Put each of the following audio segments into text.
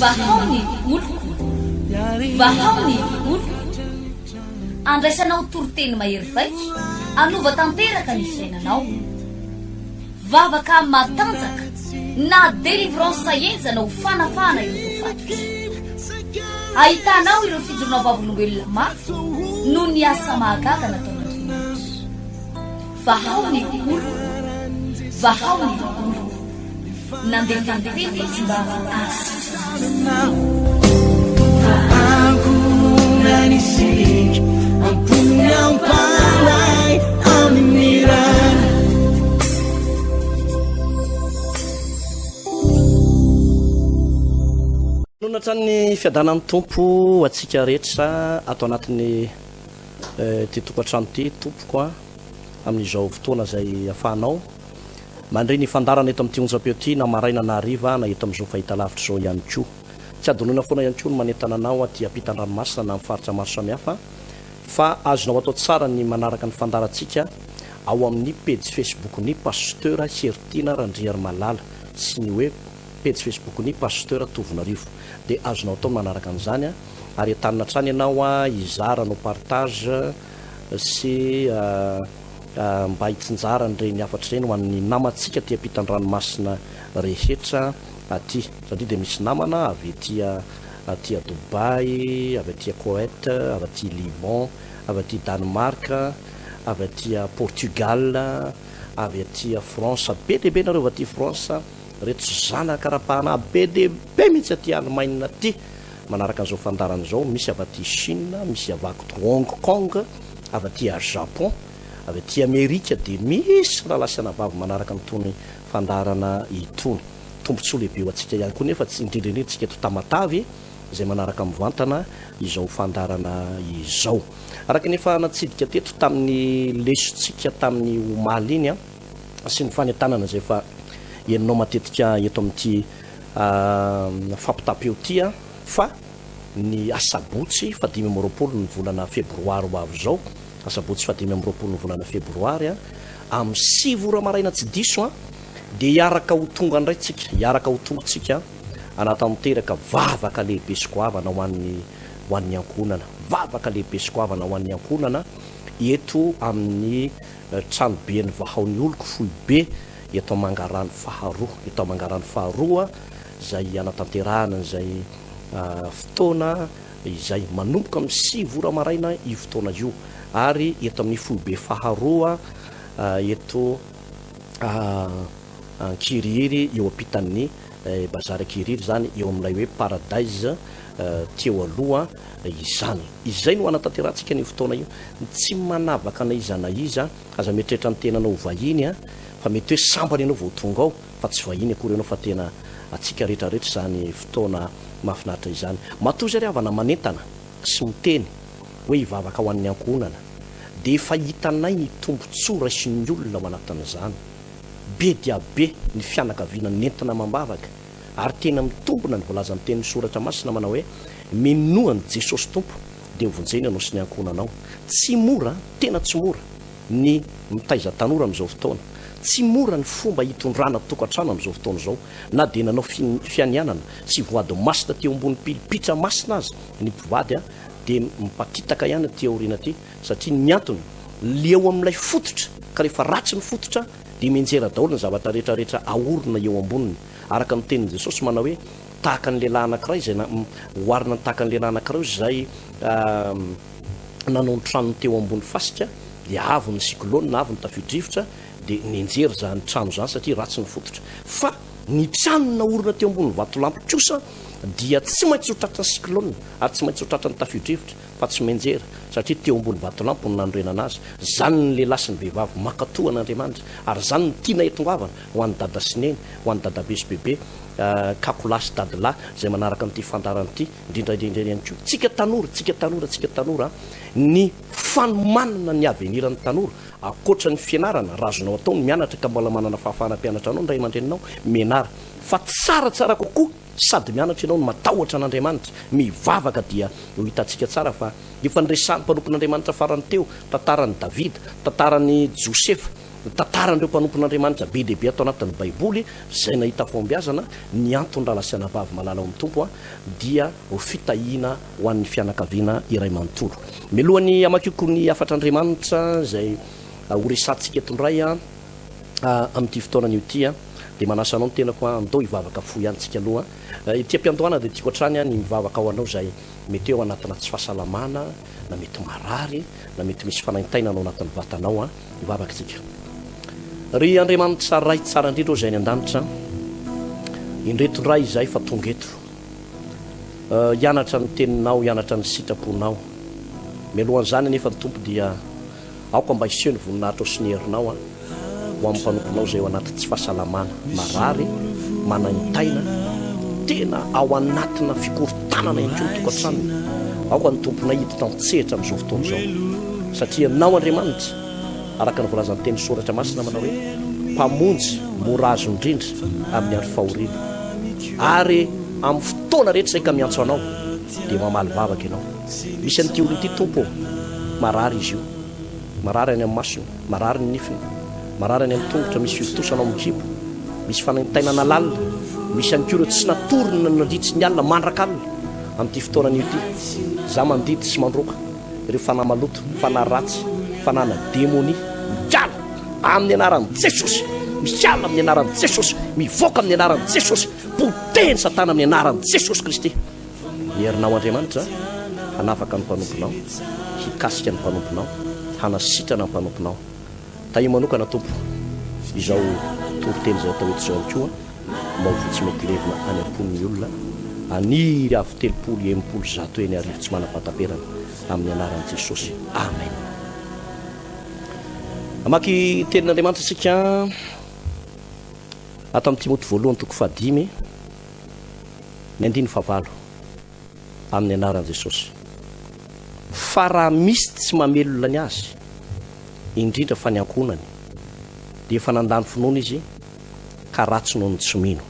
Vahao ny oloko, vahao ny oloko. Andraisanao toriteny mahery vaika, hanova tanteraka ny fiainanao. Vavaka matanjaka na délivrance henjana ho fanafahana ireo voafatotra. Ahitanao ireo fijoroana vavolombelona mafy noho ny asa mahagaga nataon'Andriamanitra. Vahao ny oloko, vahao ny oloko. Nandefa ny teny izy mba hahasitrana Manonona hatrany ny fiadanan'ny Tompo ho antsika rehetra ato anatin'ny ity tokantrano ity tompoko a, amin'izao fotoana izay afahanao Mandre ny fandaharana eto amin'ity onjam-peo ity na maraina na hariva na eto amin'izao fahitalavitra izao ihany koa. Tsy adinoina foana ihany koa ny manentana anao aty ampitan-dranomasina na amin'ny faritra maro samihafa fa azonao atao tsara ny manaraka ny fandaharantsika ao amin'ny pejy Facebook-n'ny Pasteur Heritiana Randriarimalala sy ny hoe pejy Facebook-n'ny Pasteur Tovonarivo dia azonao atao ny manaraka an'izany ary entanina hatrany ianao hizara hanao partage sy mba hitsinjara an'ireny hafatra ireny ho an'ny namantsika aty ampitan-dranomasina rehetra aty satria dia misy namana avy ety aty a Dubaï, avy aty a Koweït, avy aty Liban, avy aty Danemark, avy aty a Portugal, avy aty a France, be dia be nareo avy aty France, reto zanaka ara-panahy be dia be mihitsy aty Allemagne aty manaraka an'izao fandaharana izao, misy avy aty Chine, misy avy ato Hong Kong, avy aty Japon, avy aty Amerika dia misy rahalahy sy anabavy manaraka an'itony fandaharana itony. Tombontsoa lehibe ho antsika ihany koa nefa indrindra indrindra tsika eto Tamatave izay manaraka mivantana izao fandaharana izao. Araka ny efa natsidika teto tamin'ny lesontsika tamin'ny omaly iny sy ny fanentanana izay efa henonao matetika eto amin'ity fampitam-peo ity fa ny asabotsy fahadimy amby roapolo ny volana febroary ho avy izao, asabotsy fahadimy amby roapolo ny volana febroary amin'ny 9 ora maraina tsy diso dia hiaraka ho tonga indray tsika, hiaraka ho tonga tsika hanatanteraka vavaka lehibe sy goavana ho an'ny ho an'ny ankohonana, vavaka lehibe sy goavana ho an'ny ankohonana eto amin'ny tranoben'ny Vahao ny Oloko foibe eto Mangarano faharoa, eto Mangarano faharoa izay hanatanterahana an'izay fotoana izay. Manomboka amin'ny 9 ora maraina io fotoana io ary eto amin'ny foibe faharoa eto Ankirihiry eo ampitan'ny Bazary Ankirihiry izany eo amin'ilay hoe Paradise teo aloha izany. Izay no hanatanterahantsika an'io fotoana io. Tsy manavaka na iza na iza. Aza mieritreritra ny tenanao ho vahiny fa mety hoe sambany ianao vao tonga ao fa tsy vahiny akory ianao fa tena antsika rehetra rehetra izany fotoana mahafinaritra izany. Matoa izay ry havana manentana sy miteny hoe hivavaka ho an'ny ankohonana dia efa hitanay ny tombotsoa raisin'ny olona ao anatin'izany. Be dia be ny fianakaviana nentina amam-bavaka ary tena mitombina ny voalazan'ny tenin'ny soratra masina manao hoe minoa an'i Jesosy Tompo dia hovonjena ianao sy ny ankohonanao. Tsy mora, tena tsy mora ny mitaiza tanora amin'izao fotoana. Tsy mora ny fomba hitondrana tokantrano amin'izao fotoana izao. Na dia nanao fianianana sy voady masina teo ambony pilipitra masina aza ny mpivady dia mipatitaka ihany aty aoriana aty satria ny antony, leo amin'ilay fototra ka rehefa ratsy ny fototra dia mianjera daholo ny zavatra rehetra rehetra aorina eo amboniny. Araka ny tenin'i Jesosy manao hoe tahaka ny lehilahy anankiray izay oharina ny tahaka ny lehilahy anankiray izay nanao ny tranony teo ambony fasika dia avy ny cyclone, avy ny tafio-drivotra dia nianjera izany trano izany satria ratsy ny fototra. Fa ny trano naorina teo ambony vatolampy kosa dia tsy maintsy ho tratran'ny cyclone ary tsy maintsy ho tratran'ny tafio-drivotra fa tsy mianjera satria teo ambony vatolampy no nanorenana azy. Izany ny lehilahy sy ny vehivavy mankatò an'Andriamanitra ary izany no tiana hitongavana ho an'i dada sy neny, ho an'i dadabe sy bebe, kakolahy sy dadilahy izay manaraka an'ity fandaharana ity, indrindra indrindra ihany koa tsika tanora, tsika tanora, tsika tanora, ny fanomanana ny avenir-n'ny tanora, ankoatra ny fianarana, raha azonao atao ny mianatra ka mbola manana fahafahana hampianatra anao ny ray aman-dreninao, mianara, fa tsaratsara kokoa sady mianatra ianao no matahotra an'Andriamanitra, mivavaka dia ho hitantsika tsara fa efa niresahan'ny mpanompon'Andriamanitra farany teo, tantaran'i Davida, tantaran'i Josefa. Ny tantaran'ireo mpanompon'Andriamanitra be dia be ato anatin'ny Baiboly izay nahita fahombiazana, ny antony rahalahy sy anabavy malala ao amin'ny Tompo dia ho fitahiana ho an'ny fianakaviana iray manontolo. Mialohan'ny hamakiako ny hafatr'Andriamanitra izay horesahantsika eto indray amin'ity fotoana anio ity dia manasa anao ny tenako andao hivavaka fo ihany tsika aloha. Ety am-piandohana dia tiako hatrany ny mivavaka ho anao izay mety eo anatina tsy fahasalamana na mety marary na mety misy fanaintainana ao anatin'ny vatanao. Hivavaka isika. Ry Andriamanitra Ray tsara indrindra ô izay any an-danitra, indreto indray izahay fa tonga eto hianatra ny teninao, hianatra ny sitraponao. Mialohan'izany anefa ny Tompo dia aoka mba hiseho ny voninahitrao sy ny herinao ho amin'ny mpanomponao izay ao anaty tsy fahasalamana, marary, manaintaina, tena ao anatina fikorontanana ihany koa ny tokantranony. Aoka ny Tomponay hiditra an-tsehatra amin'izao fotoana izao, satria Ianao Andriamanitra, araka ny voalazan'ny teny Soratra Masina manao hoe, Mpamonjy mora azo indrindra amin'ny andro fahoriana, ary amin'ny fotoana rehetra izay ka miantso Anao, dia mamaly vavaka Ianao. Misy an'ity olona ity, Tompo ô, marary izy io. Marary any amin'ny masony, marary ny nifiny, marary any amin'ny tongotra, misy fivontosana ao amin'ny kibo, misy fanaintainana lalina, misy ihany koa ireo tsy natory nandritry ny alina mandrak'alina amin'ity fotoana anio ity. Izaho mandidy sy mandroaka ireo fanahy maloto, fanahy ratsy, fanahina demonia, miala amin'ny anaran'i Jesosy, miala amin'ny anaran'i Jesosy, mivoaka amin'ny anaran'i Jesosy, potehin'i Satana amin'ny anaran'i Jesosy Kristy. Ny herinao Andriamanitra hanafaka ny mpanomponao, hikasika ny mpanomponao, hanasitrana ny mpanomponao. Tahio manokana Tompo izao toriteny izay atao eto izao ihany koa mba ho voa tsy mety levona any am-pon'ny olona haniry avo 30, 60, 100 eny arivo tsy manam-pahataperana amin'ny anaran'i Jesosy. Amen. Hamaky tenin'Andriamanitra isika ato amin'ny Timoty voalohany toko fahadimy. Ny andininy fahavalo, Amin'ny anaran'i Jesosy. Fa raha misy tsy mamelona ny azy, indrindra fa ny ankohonany, dia efa nandany finoana izy ka ratsy noho ny tsy mino.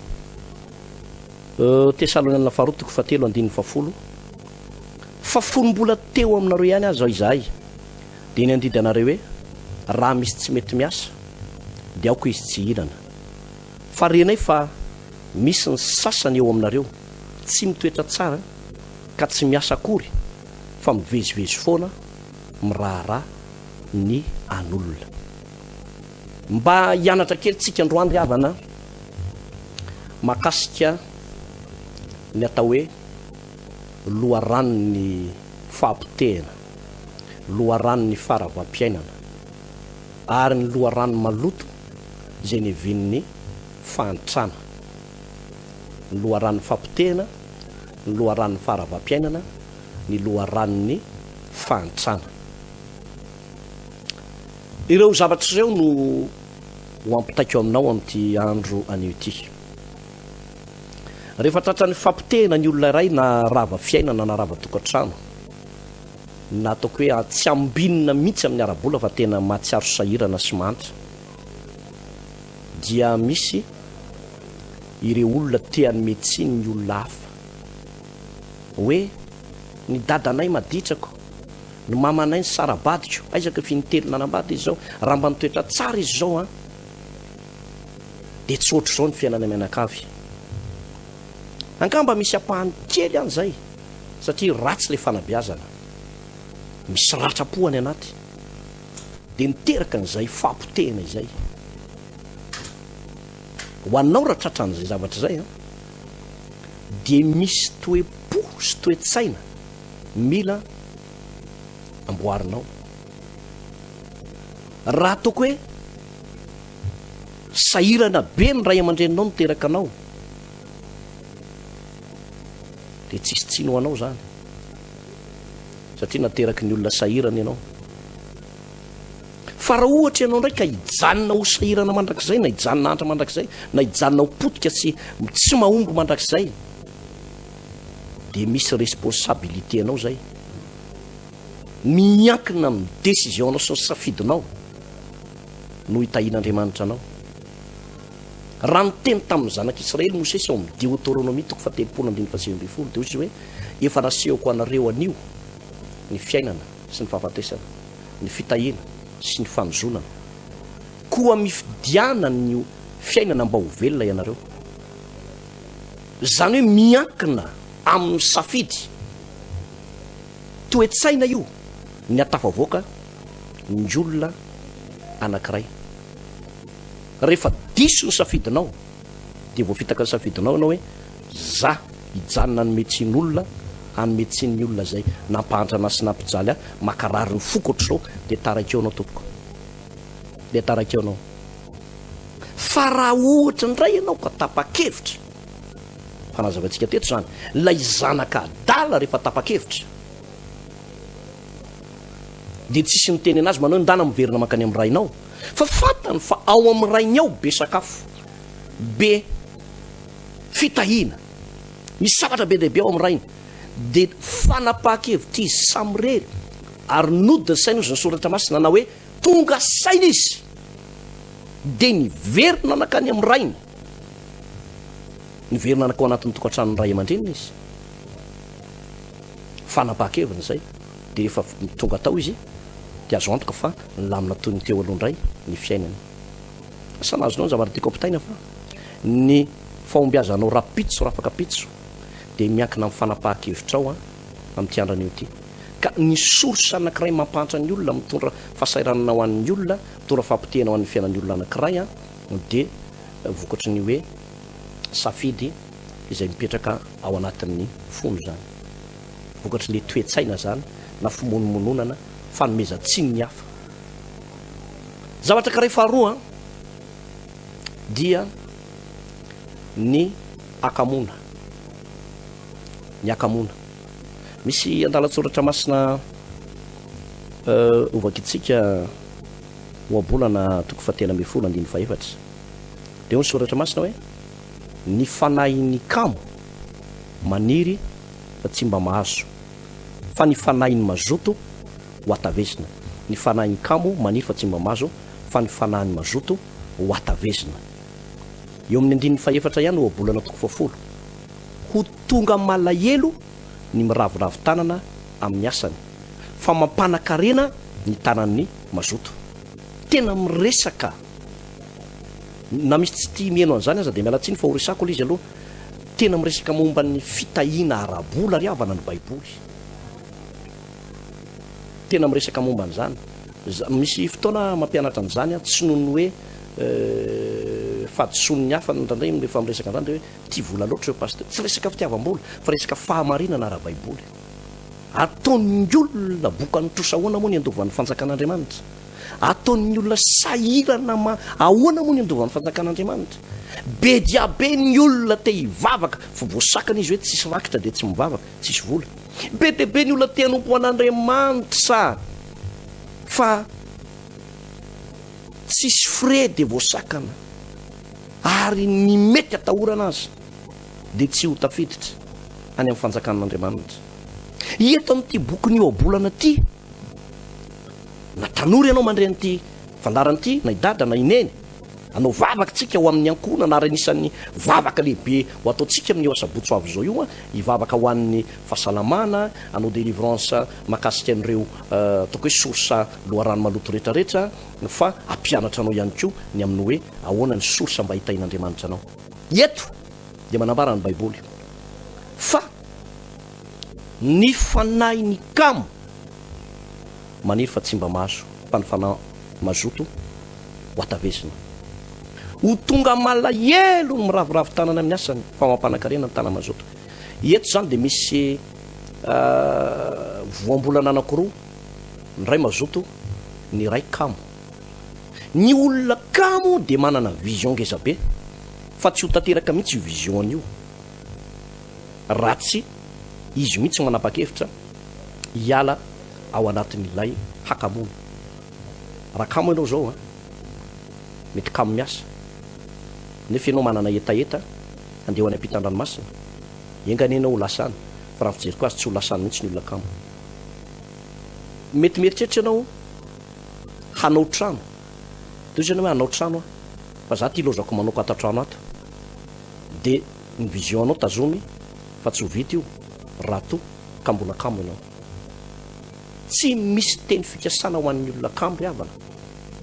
Tesalonianina faharoa toko fahatelo andininy fahafolo, Fa fony mbola teo aminareo ihany aza izahay, dia nandidy anareo hoe, Raha misy tsy mety miasa, dia aoka izy tsy hihinana. Fa renay fa misy ny sasany eo aminareo tsy mitoetra tsara ka tsy miasa akory fa mivezivezy foana miraharaha ny an'olona. Mba hianatra kely tsika androany ry havana mahakasika ny atao hoe loharanon'ny fahapotehana, loharanon'ny faharavam-piainana ary ny loharano maloto izay niavian'ny fahantrana, ny loharanon'ny fahapotehana, ny loharanon'ny faharavam-piainana, ny loharanon'ny fahantrana. Ireo zavatra ireo no ho ampitaiko aminao amin'ity andro anio ity. Rehefa tratran'ny fahapotehana ny olona iray na rava fiainana na rava tokantrano, na ataoko hoe tsy ambinina mihitsy amin'ny ara-bola fa tena mahatsiaro sahirana sy mahantra, dia misy ireo olona te hanome tsiny ny olona hafa hoe ny dadanay maditrako, ny mamanay nisara-badiko, aiza ka f'intelo nanambady izy izao, raha mba nitoetra tsara izy izao an, dia tsy ohatr'izao ny fiainana mianakavy. Angamba misy ampahany kely any izay satria ratsy ilay fanabeazana, misy ratram-po any anaty. dia niteraka an'izay fahapotehana izay. Ho anao raha tratran'izay zavatra izay an, dia misy toe-po sy toe-tsaina mila amboarinao. Raha ataoko hoe sahirana be ny ray aman-dreninao niteraka anao, dia tsisy tsiny ho anao izany. Satria nateraky ny olona sahirana ianao. Fa raha ohatra ianao indray ka hijanona ho sahirana mandrakizay, na hijanona hahantra mandrakizay, na hijanona ho potika sy tsy mahomby mandrakizay, dia misy responsabilité anao izay. Miankina amin'ny décision-nao sy ny safidinao no hitahian'Andriamanitra anao. Raha niteny tamin'ny zanak'Israely Mosesy ao amin'ny Deoteronomia toko faha-30 andininy faha-19 dia hoy izy hoe, Efa nasehoko anareo anio ny fiainana sy ny fahafatesana, ny fitahiana sy ny fanozonana. Koa mifidiana ny fiainana mba ho velona ianareo. Izany hoe miankina amin'ny safidy. Toe-tsaina io ny hatafavoaka ny olona anankiray. Rehefa diso ny safidinao dia voafitaka ny safidinao ianao hoe za hijanona hanome tsiny olona, hanome tsiny ny olona izay nampahantra anah sy nampijaly ahy, makarary ny foko ohatr'izao dia taraiky eo anao tompoko. Dia taraiky eo anao. Fa raha ohatra indray ianao ka tapa-kevitra, fa nazavaintsika teto izany, ilay zanaka adala rehefa tapa-kevitra dia tsisy miteny anazy manao hoe ndana miverina mankany amin'ny rainao. Fa fantany fa ao amin'ny rainy ao be sakafo, be fitahiana, misy zavatra be dia be ao amin'ny rainy. Dia fanapahan-kevitra izy samirery ary nody ny sainy hozy ny soratra masina na hoe tonga saina izy dia niverina nankany amin'ny rainy. Niverina nankao anatin'ny tokantranon'ny ray aman-dreniny izy. Fanapahan-keviny izay. Dia rehefa tonga tao izy dia azo antoka fa nilamina toy ny teo aloha indray ny fiainany. Asa na azonao ny zavatra tiako ampitaina fa ny fahombiazanao rapitso rafakapitso dia miankina amin'ny fanapahan-kevitrao amin'ity andro anio ity. Ka ny source anankiray mampahantra ny olona, mitondra fahasahiranana ho an'ny olona, mitondra fahapotehana ho an'ny fiainan'ny olona anankiray dia vokatry ny hoe safidy izay mipetraka ao anatin'ny fony izany. Vokatry ny toe-tsaina izany na fimonomononana, fanomezan-tsiny ny hafa. Zavatra ankiray faharoa dia ny hakamoana. Ny hakamoana. Misy andalan-tsoratra masina hovakintsika Ohabolana toko fahatelo ambin'ny folo andininy fahefatra. Dia hoy ny soratra masina hoe, Ny fanahin'ny kamo maniry fa tsy mba mahazo, fa ny fanahin'ny mazoto ho hatavezina. Ny fanahin'ny kamo maniry fa tsy mba mahazo, fa ny fanahin'ny mazoto ho hatavezina. Eo amin'ny andininy fahefatra ihany Ohabolana toko fahafolo. Ho tonga malahelo ny miraviravy tanana amin'ny asany, fa mampanan-karena ny tanan'ny mazoto. Tena miresaka. Na misy tsy tia miheno an'izany aza dia miala tsiny fa ho resako ilay izy aloha. Tena miresaka momba ny fitahiana ara-bola ry havana ny Baiboly. Tena miresaka momba an'izany. Misy fotoana mampianatra an'izany aho, tsy noho ny hoe fahadisoan'ny hafa indraindray rehefa miresaka an'izany dia hoe tia vola loatra ireo pasteur. Tsy resaka fitiavam-bola fa resaka fahamarinana ara-baiboly. Ataon'ny olona bokan'ny trosa ahoana moa ny handovan'ny fanjakan'Andriamanitra? Ataon'ny olona sahirana ma ahoana moa ny handovan'ny fanjakan'Andriamanitra? Be dia be ny olona te hivavaka fa voasakana izy hoe tsisy rakitra dia tsy mivavaka, tsisy vola. Be dia be ny olona te hanompo an'Andriamanitra fa tsisy frais dia voasakana. Ary ny mety atahorana aza dia tsy ho tafiditra any amin'ny fanjakan'Andriamanitra. Eto amin'ity bokin'ny Ohabolana ity, na tanora ianao mandre an'ity fandaharana ity, na i Dada na i Neny, hanao vavaka isika ho amin'ny ankohonana ary anisan'ny vavaka lehibe ho ataontsika amin'io asabotsy ho avy izao io, hivavaka ho an'ny fahasalamana, hanao délivrance mahakasika an'ireo ataoko hoe source loharano maloto rehetrarehetra, fa hampianatra anao ihany koa ny amin'ny hoe ahoana ny source mba hitahian'Andriamanitra anao. Eto dia manambara ny Baiboly fa ny fanahin'ny kamo maniry fa tsy mba mahazo, fa ny fanahy mazoto ho hatavezina. Ho tonga malahelo ny miraviravy tanana amin'ny asany, fa mampanan-karena ny tana-mazoto. Eto izany dia misy voambolana anankiroa, ny iray mazoto, ny iray kamo. Ny olona kamo dia manana vision ngezabe, fa tsy ho tanteraka mihitsy io vision-ny io raha tsy izy mihitsy manapa-kevitra hiala ao anatin'ilay hakamoana. Raha kamo ianao izao an, mety kamo miasa, nefa ianao manana hetaheta handeha ho any ampitan-dranomasina, enga anie ianao ho lasa any, fa raha ny fijeriko azy tsy ho lasa any mihitsy ny olona kamo. Mety mieritreritra ianao hanao trano, dia hoy ianao hoe hanao trano aho, fa za ty lozako manoka ato an-trano ato, dia ny vision anao tazomy fa tsy ho vita io raha toa ka mbola kamo ianao. Tsy misy teny fikasana ho an'ny olona kamo ry havana.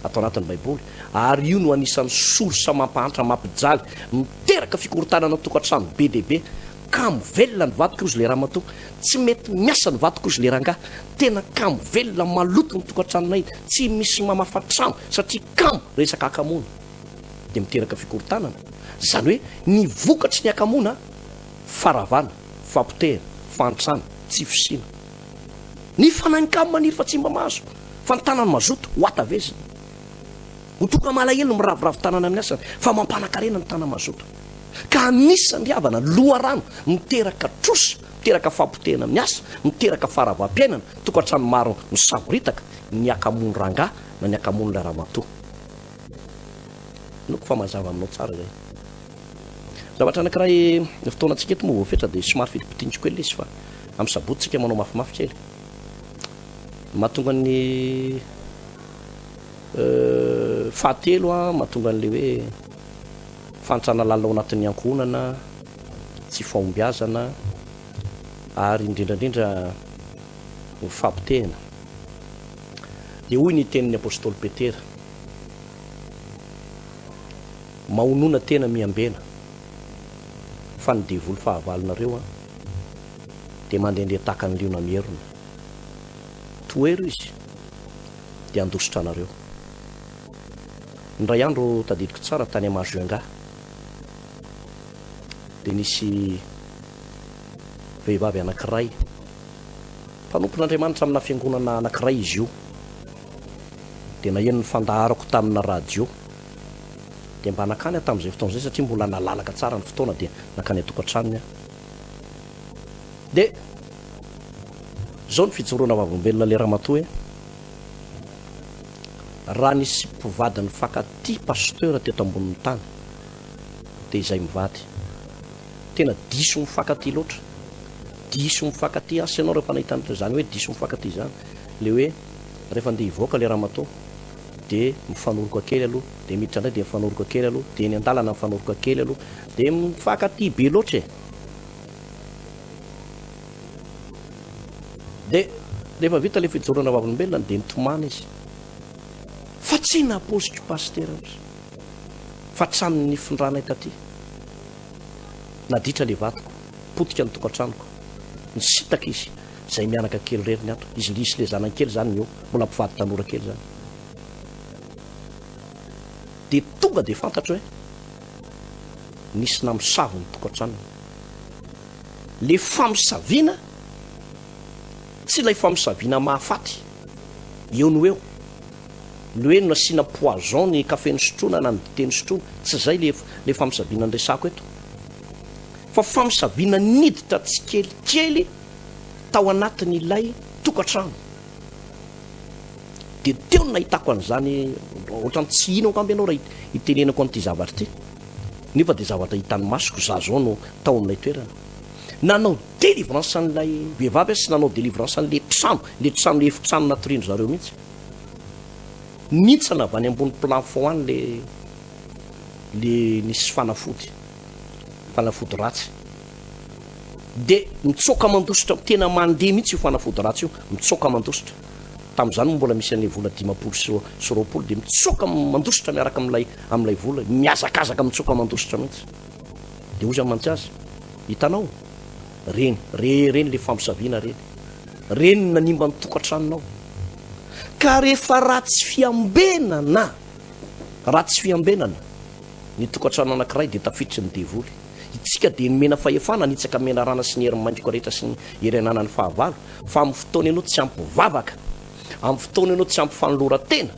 Ato anatin'ny Baiboly, ary io no anisan'ny source mampahantra, mampijaly, miteraka fikorontanana tokantrano be dia be. Kamo velona ny vadiko hozy le ramatoa, tsy mety miasa ny vadiko hozy le rangahy, tena kamo velona, maloto ny tokantranonay, tsy misy mamafa trano satria kamo resaka hakamoana dia miteraka fikorontanana, izany hoe ny vokatry ny hakamoana, faharavana, fahapotehana, fahantrana, tsy fisiana. Ny fanahin'ny kamo maniry fa tsy mba mahazo, fa ny tanany mazoto ho hatavezina. Ho tonga malahelo ny miraviravy tanana amin'ny asany, fa mampanan-karena ny tana-mazoto. Ka anisan'ny havana, loharano, miteraka trosa, miteraka fahapotehana amin'ny asa, miteraka faharavam-piainana, tokantrano maro misavoritaka, ny hakamoan'ny rangahy na ny hakamoan'ilay ramatoa. Inoako fa mazava aminao tsara izay. Zavatra anankiray, ny fotoanantsika eto moa voafetra dia somary fidimpitiniko kely ilay izy fa amin'ny sabotsy tsika manao mafimafy kely. Mahatonga ny fahatelo mahatonga an'ilay hoe fahantrana lalina ao anatin'ny ankohonana, tsy fahombiazana ary indrindra indrindra ny fahapotehana. Dia hoy ny tenin'ny apostoly Petera, Mahonona tena miambena fa ny devoly fahavalonareo an dia mandehandeha tahaka ny liona mierona. Tohero izy dia handositra anareo. Indray andro tadidiko tsara tany Majunga dia nisy vehivavy anankiray mpanompon'Andriamanitra amina fiangonana anankiray izy io dia naheno ny fandaharako tamina radio Dia mba nankany aho tamin'izay fotoana izay satria mbola nalalaka tsara ny fotoana dia nankany an-tokantranony aho. Dia izao ny fijoroana vavolombelona ilay ramatoa hoe raha nisy mpivady nifankatia pasteur teto ambonin'ny tany dia izay mivady. Tena diso mifankatia loatra. Diso mifankatia. Asa ianao rehefa nahita an'izany hoe diso mifankatia izany. Ilay hoe rehefa andeha hivoaka ilay ramatoa dia mifanoroka kely aloha, dia miditra indray dia mifanoroka kely aloha, dia eny an-dalana mifanoroka kely aloha, dia mifankatia be loatra e! Dia rehefa vita ilay fijoroana vavolombelona dia nitomany izy. Fa tsy nampoiziko pasitera mihitsy. Fa hatramin'ny nifindranay taty, naditra ilay vadiko, potika ny tokantranoko, nisintaka izy. Zay mianaka kely irery ny ato. Izy sy le zanany kely zany ny eo. Mbola mpivady tanora kely zany. Dia tonga dia fantatro hoe nisy namosavy ny tokantranony. Le famosaviana tsy ilay famosaviana mahafaty eo no eo. Ny hoe nasiana poison ny kafe nosotroina na ny dite nosotroina, tsy izay le le famosaviana niresahako eto. Fa famosaviana niditra tsikelikely tao anatin'ilay tokantrano. Dia teo no nahitako an'izany, ohatran'ny tsy hino angamba ianao raha hitenenako an'ity zavatra ity, nefa dia zavatra hitan'ny masoko, za zao no tao amin'ilay toerana. Nanao délivrance an'ilay vehivavy aho sy nanao délivrance an'ilay trano, ilay trano efitrano natorian-dry zareo mihitsy. Nihintsana avy any ambony plafond any le le nisy fanafody, fanafody ratsy. Dia mitsoaka mandositra, tena mandeha mihitsy io fanafody ratsy io, mitsoaka mandositra. Tamin'izany moa mbola misy an'ilay vola 50 sy 20 dia mitsoaka mandositra miaraka amin'ilay amin'ilay vola, mihazakazaka mitsoaka mandositra mihitsy. Dia hoy aho mantsy azy, hitanao? Reny, re, reny le fampisaviana reny. Reny no nanimba ny tokantranonao. Ka rehefa ratsy fiambenana, ratsy fiambenana ny tokantrano anankiray dia tafiditry ny devoly. Itsika dia nomena fahefana hanitsaka menarana sy ny hery maingoka rehetra sy ny hery ananan'ny fahavalo, fa amin'ny fotoana ianao tsy ampy vavaka, amin'ny fotoana ianao tsy ampy fanoloran-tena,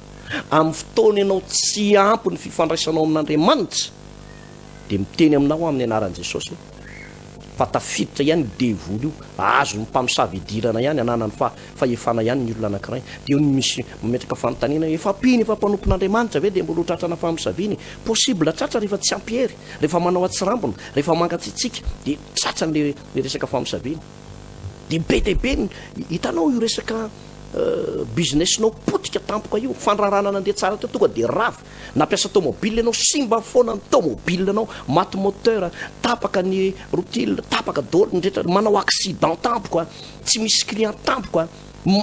amin'ny fotoana ianao tsy ampy ny fifandraisanao amin'Andriamanitra, Dia miteny aminao aho amin'ny anaran'i Jesosy fa tafiditra ihany io devoly io, azon'ny mpamosavy idirana ihany, ananany fahefana ihany ny olona anankiray. Dia eo no misy mametraka fanontaniana hoe, efa mpino, efa mpanompon'Andriamanitra ve dia mbola ho tratrana famosaviana e? Possible tratra rehefa tsy ampy hery, rehefa manao atsirambina, rehefa mangatsiatsiaka dia tratra ilay resaka famosaviana. Dia be dia be ny, hitanao io resaka business-nao potika tampoka io, fandraharahana nandeha tsara teo tonga dia rava. Nampiasa tomobile ianao, simba foana ny tomobile nao, maty moteur, tapaka ny rotule, tapaka daholo ny rehetra, manao accident tampoka, tsy misy client tampoka,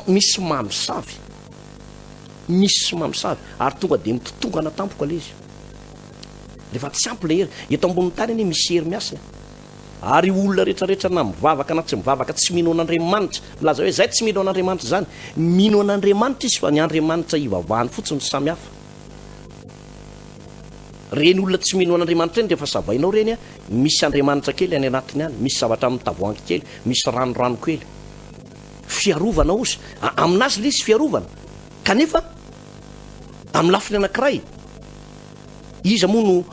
misy mamosavy. Misy mamosavy ary tonga dia mitotongana tampoka ilay izy. Rehefa tsy ampy ilay hery. Eto ambonin'ny tany anie misy hery miasa e. Ary olona rehetra rehetra na mivavaka na tsy mivavaka tsy mino an'Andriamanitra, milaza hoe zay tsy mino an'Andriamanitra izany, mino an'Andriamanitra izy fa ny Andriamanitra ivavahany fotsiny no samy hafa. Ireny olona tsy mino an'Andriamanitra ireny rehefa savainao ireny a, misy Andriamanitra kely any anatiny any, misy zavatra amin'ny tavoahangy kely, misy ranorano kely. Fiarovana ozy, aminazy ilay izy fiarovana, kanefa amin'ny lafiny anankiray, Iza moa no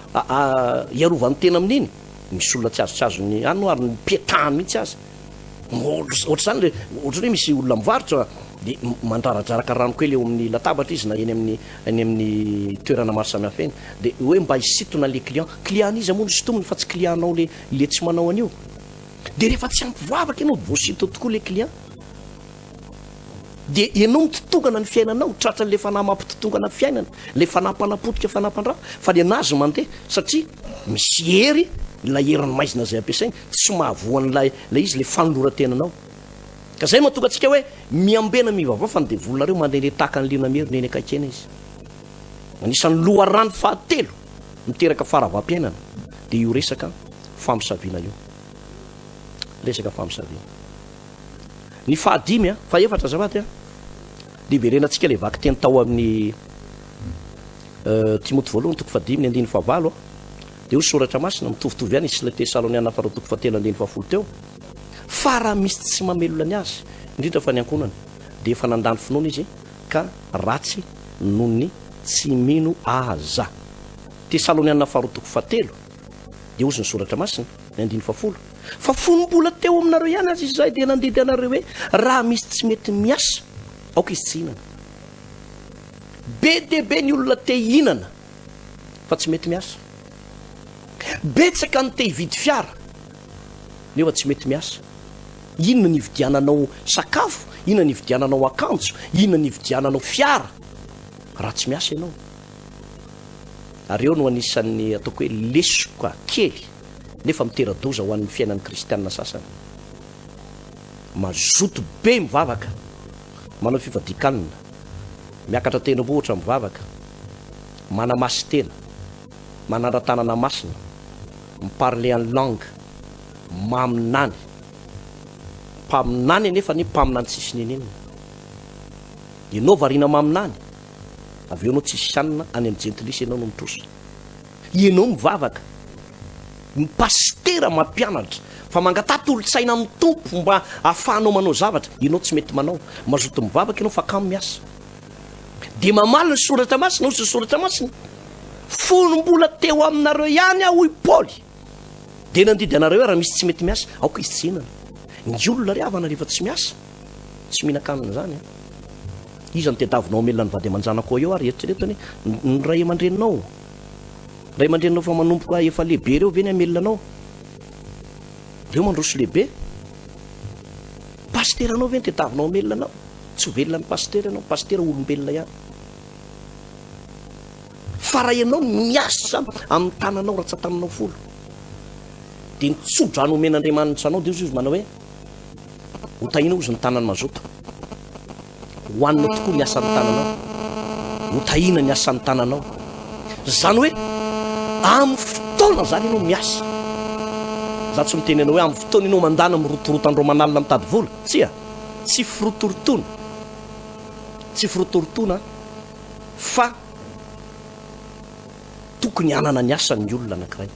hiarovany tena amin'iny? Misy olona tsy azo tsy azony any ary nipetahany mihitsy aza. Ohatr'izany le, ohatran'ny hoe misy olona mivarotra dia mandraradraraka rano kely eo amin'ny latabatra izy na eny amin'ny eny amin'ny toerana maro samihafa eny. Dia hoe mba hisintona le client. Client an'iza moa no sintominy fa tsy client-nao le le tsy manao an'io. Dia rehefa tsy ampy vavaka ianao voasintona tokoa le client. Dia ianao mitotongana ny fiainanao, tratran'ilay fanahy mampitotongana fiainana, ilay fanahy mpanapotika, fanahy mpandrava, fa ny an'azy mandeha satria misy hery, ilay herin'ny maizina izay ampiasainy, tsy mahavoa an'ilay ilay izy, ilay fanoloran-tenanao. Ka izay no mahatonga antsika hoe miambena mivavaha fa ny devolinareo mandehandeha tahaka ny liona mierona eny akaiky eny izy. Anisan'ny loharano fahatelo miteraka faharavam-piainana dia io resaka famosaviana io. Resaka famosaviana. Ny fahadimy a, fahefatra azafady a, dia iverenantsika ilay vakiteny tao amin'ny Timoty voalohany toko fahadimy ny andininy fahavalo a, dia hoy soratra masina, mitovitovy ihany izy sy ilay Tesaloniana faharoa toko fahatelo andininy fahafolo teo, fa raha misy tsy mamelona ny azy, indrindra fa ny ankohonany, dia efa nandany finoana izy ka ratsy noho ny tsy mino aza. Tesaloniana faharoa toko fahatelo, dia hozy ny soratra masina, ny andininy fahafolo, Fa fony mbola teo aminareo ihany aza izahay dia nandidy anareo hoe, Raha misy tsy mety miasa, aoka izy tsy hihinana. Be dia be ny olona te hihinana fa tsy mety miasa. Betsaka ny te hividy fiara nefa tsy mety miasa. Inona ny hividiananao sakafo? Inona ny hividiananao akanjo? Inona ny hividiananao fiara raha tsy miasa ianao? Ary eo no anisan'ny ataoko hoe lesoka kely nefa mitera-doza ho an'ny fiainan'ny kristiana sasany. Mazoto be mivavaka, manao fifadian-kanina, miakatra tendrombohitra mivavaka, manamasin-tena, manandra-tanana masina, mi-parler en langue, maminany. Mpaminany anefa anie mpaminany tsisy nenenina. Ianao variana maminany, avy eo ianao tsisy hanina, any amin'ny jentilisa ianao no mitrosa. Ianao mivavaka, ny pasitera mampianatra fa mangataha tolo-tsaina amin'ny Tompo mba ahafahanao manao zavatra, ianao tsy mety manao, mazoto mivavaka ianao fa kamo miasa. Dia mamaly ny soratra masina, hoy ny soratra masina, fony mbola teo aminareo ihany aho hoy Paoly, dia nandidy anareo hoe raha misy tsy mety miasa, aoka izy tsy hihinana. Ny olona ry havana rehefa tsy miasa, tsy mihinan-kanina izany an. Iza no tediavinao hamelona ny vady aman-janakao eo ary eritrereto anie ny ray aman-dreninao. Ray aman-dreninao efa manomboka efa lehibe ireo ve ny hamelona anao? Ireo mandroso lehibe. Pasiteranao ve no tediavinao hamelona anao? Tsy ho velona ny pasitera ianao, pasitera olombelona ihany. Fa raha ianao miasa amin'ny tananao ratsan-tananao folo, dia ny tso-drano omen'Andriamanitra anao dia hozy izy manao hoe Ho tahiana hozy ny tanan'ny mazoto. Hohanina tokoa ny asan'ny tananao. Ho tahiana ny asan'ny tananao. Izany hoe amin'ny fotoana izany ianao miasa. Za tsy miteny anao hoe amin'ny fotoana ianao mandana mirotoroto andro aman'alina mitady vola. Tsia. Tsy firotorotoana. Tsy firotorotoana fa tokony hanana ny asany ny olona anankiray.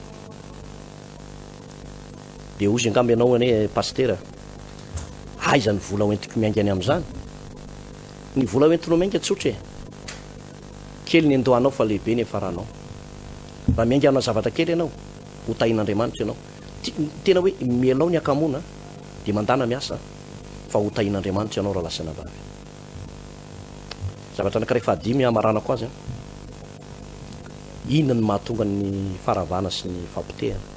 Dia hozy angamba ianao anie Pasitera, aiza ny vola hoentiko miainga any amin'izany? Ny vola hoentinao miainga tsotra e! Kely ny andohanao fa lehibe ny hiafaranao. Raha miainga amina zavatra kely ianao, ho tahin'Andriamanitra ianao. Tena hoe mialao ny hakamoana dia mandàna miasa fa ho tahin'Andriamanitra ianao rahalahy sy anabavy. Zavatra anankiray fahadimy hamaranako azy an. Inona no mahatonga ny faharavana sy ny fahapotehana?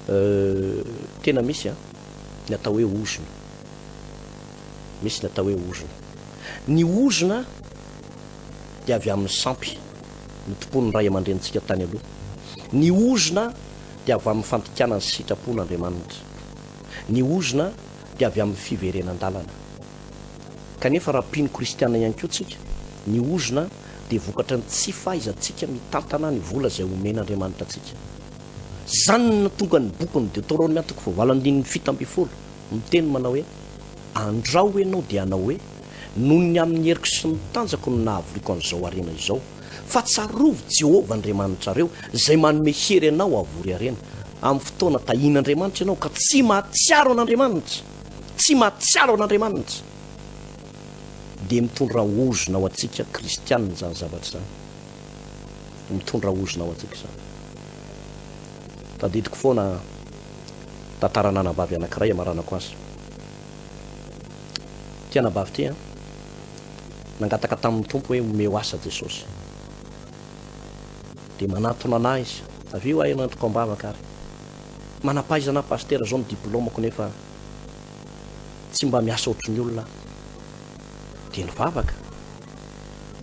Euh, tena misy an, ny atao hoe ozona. Misy ny atao hoe ozona. Ny ozona dia avy amin'ny sampy notompoin'ny ray aman-drenintsika tany aloha. Ny ozona dia avy amin'ny fandikana ny sitrapon'Andriamanitra. Ny ozona dia avy amin'ny fiverenan-dalana. Kanefa raha mpino kristiana ihany koa tsika, ny ozona dia vokatry ny tsy fahaizantsika mitantana ny vola izay omen'Andriamanitra antsika. Izany no nahatonga ny bokin'ny Deoteronomia toko fahavalo andininy 17 miteny manao hoe, Andrao ianao dia hanao hoe, Noho ny amin'ny heriko sy ny tanjako no nahavoriako an'izao harena izao. Fa tsarovy Jehovah Andriamanitrareo, izay manome hery anao havory harena. Amin'ny fotoana tahian'Andriamanitra ianao ka tsy mahatsiaro an'Andriamanitra, tsy mahatsiaro an'Andriamanitra, dia mitondra ozona ho antsika kristianina izany zavatra izany. Mitondra ozona ho antsika izany. Tadidiko foana tantaran'anabavy anankiray amaranako azy. Ity anabavy ity an, nangataka tamin'ny Tompo hoe omeo asa Jesosy. Dia manantona anah izy, avy eo aho entiko am-bavaka ary. Manam-pahaizana aho pasitera, izao ny diplaomako nefa tsy mba miasa ohatry ny olona aho. Dia nivavaka.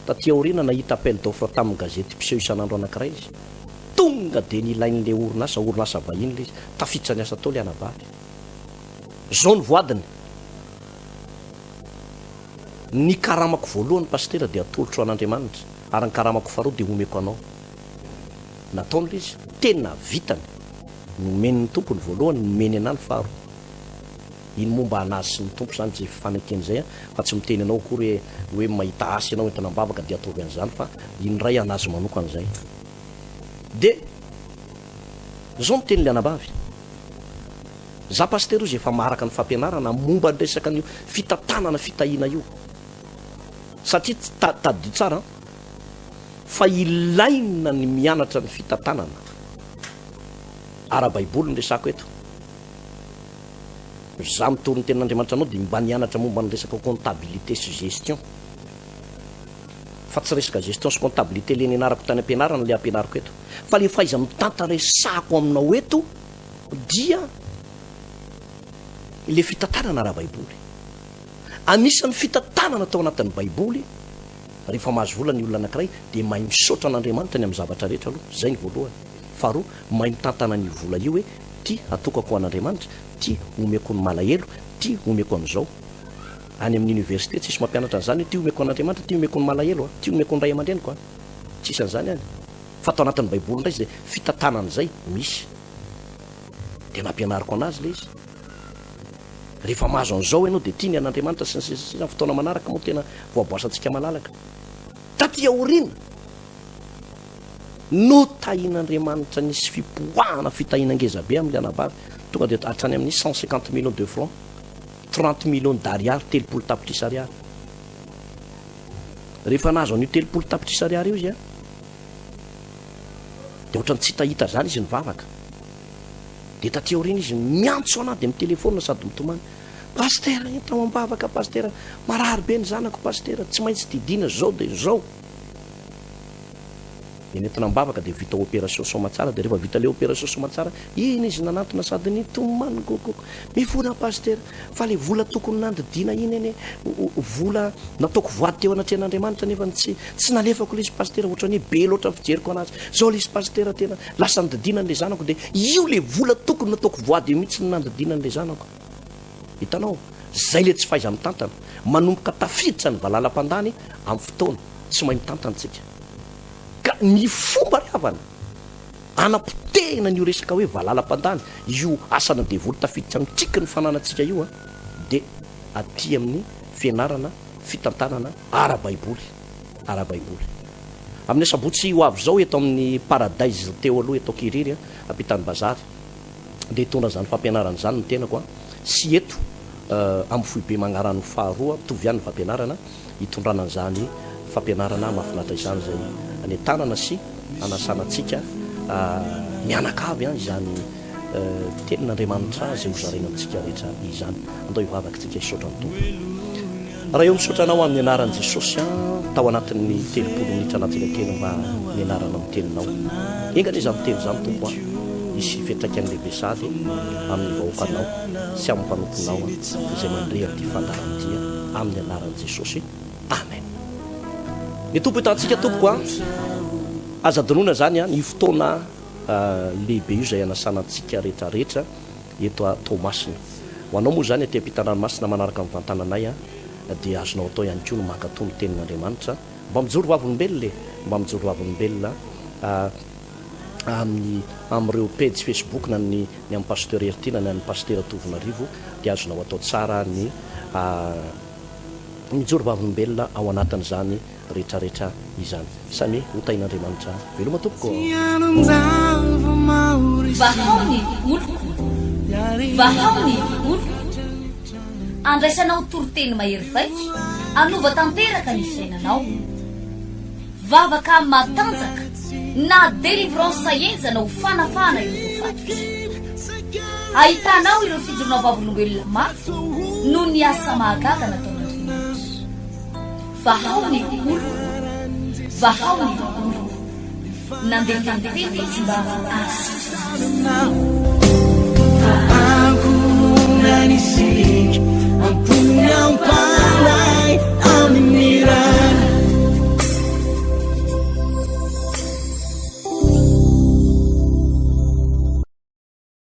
Taty aoriana nahita appel d'offre tamin'ny gazety mpiseho isan'andro anankiray izy. Tonga dia nilain'ilay orinasa, orinasa vahiny ilay izy. Tafiditra niasa tao ilay anabavy. Izao ny voadiny. Ny karamako voalohany Pasitera dia atolotro an'Andriamanitra ary ny karamako faharoa dia omeko anao. Nataony ilay izy, tena vitany. Nomeny ny Tompo ny voalohany, nomeny anah ny faharoa. Iny momba anazy sy ny Tompo izany izay fifanekena izay an, fa tsy miteny anao akory hoe hoe mahita asa ianao entina am-bavaka dia ataovy an'izany fa iny indray anazy manokana izay. Dia izao ny tenin'ilay anabavy. Za Pasitera ozy efa maharaka ny fampianarana momba ny resaka an'io fitantanana fitahiana io satria tadidio tsara an fa ilaina ny mianatra ny fitantanana ara-baiboly ny resako eto. Za mitory ny tenin'Andriamanitra anao dia mba nianatra momba ny resaka comptabilité sy gestion fa tsy resaka gestion sy comptabilité le nianarako tany am-pianarana le ampianariko eto fa le fahaiza-mitantana resahako aminao eto dia ilay fitantanana ara-baiboly. Anisan'ny fitantanana tao anatin'ny Baiboly, rehefa mahazo vola ny olona anankiray dia mahay misaotra an'Andriamanitra ny amin'ny zavatra rehetra aloha, izay ny voalohany. Faharoa, mahay mitantana an'io vola io hoe ity atokako ho an'Andriamanitra, ity omeko ny malahelo, ity omeko an'izao. Any amin'ny université tsisy mampianatra an'izany hoe ity omeko an'Andriamanitra, ity omeko ny malahelo, ity omeko ny ray aman-dreniko. Tsisy an'izany any. Fa tao anatin'ny Baiboly indray izay fitantanana izay misy. Dia nampianariko anazy ilay izy. Rehefa mahazo an'izao ianao dia tia ny an'Andriamanitra sy ny sisa sy ny sisa. Ny fotoana manaraka moa tena voaboasantsika malalaka. Taty aoriana, notahian'Andriamanitra nisy fipoahana fitahiana ngeza be amin'ilay anabavy. Tonga dia hatrany amin'ny 150 millions de francs, 30 millions d'ariary, 30 tapitrisa ariary. Rehefa nahazo an'io 30 tapitrisa ariary io izy an, Dia ohatran'ny tsy hitahita izany izy nivavaka. Dia taty aoriana izy miantso anah dia mitelefaonina sady mitomany. Pasitera, entao am-bavaka pasitera, marary be ny zanako pasitera, tsy maintsy didiana izao dia izao. Dia nentina am-bavaka dia vita opération soamatsara, dia rehefa vita ilay opération soamatsara, iny izy nanantona sady nitomany gogogo. Mifona pasitera, fa le vola tokony nandidiana iny anie vola nataoko voady teo anatrehan'Andriamanitra nefa tsy tsy nalefako le izy pasitera ohatran'ny hoe be loatra ny fijeriko anazy zao le izy pasitera tena lasa nandidiana an'le zanako de io le vola tokony nataoko voady io mihitsy no nandidiana an'le zanako hitanao zay le tsy fahaiza-mitantana manomboka tafiditra ny valala-mpandany amin'ny fotoana tsy mahay mitantana tsika ka ny fomba ry havana Anapotehina an'io resaka hoe valala mpandany io asana devoly tafiditra mitriky ny fananantsika io dia aty amin'ny fianarana fitantanana ara-baiboly ara-baiboly. Amin'ny asabotsy ho avy izao eto amin'ny Paradise teo aloha eto Kiriry ampitan'ny bazary dia hitondra izany fampianarana izany ny tenako sy eto amin'ny foibe Magnarano faharoa mitovy ihany ny fampianarana hitondrana an'izany fampianarana mahafinaritra izany izay anentanana sy anasana antsika mianakavy izany tenin'Andriamanitra izay hozaraina amintsika rehetra izany. Andao hivavaka isika hisaotra ny Tompo. Ray ô misaotra Anao amin'ny anaran'i Jesosy tao anatin'ny 30 minitra latsaka kely mba nianarana ny teninao. Enga anie izany teny izany Tompo a hisy fiantraikany lehibe sady amin'ny vahoakanao sy amin'ny mpanomponao izay mandre an'ity fandaharana ity amin'ny anaran'i Jesosy. Amen. Ny Tompo hitantsika tompoko a. Aza adinoina izany a, io fotoana lehibe io izay anasana antsika rehetra rehetra eto a Toamasina. Ho anao moa izany aty ampitan-dranomasina manaraka mivantana anay a. dia azonao atao ihany koa ny mankatò ny tenin'Andriamanitra. Mba mijoro vavolombelona e! Mba mijoro vavolombelona amin'ny amin'ireo pejy Facebook na ny ny an'i Pasteur Heritiana na ny an'i Pasitera Tovonarivo dia azonao atao tsara ny mijoro vavolombelona ao anatin'izany retraretra izany. Samia ho tahin'Andriamanitra. Veloma tompoko. Vahao ny oloko, vahao ny oloko. Andraisanao toriteny mahery vaika, hanova tanteraka ny fiainanao. Vavaka matanjaka na délivrance henjana ho fanafahana ireo voafatotra. Ahitanao ireo fijoroana vavolombelona mafy noho ny asa mahagaga nataon'Andriamanitra. Vahao ny oloko, vahao ny oloko. Nandefa ny teny izy mba hahasitrana azy.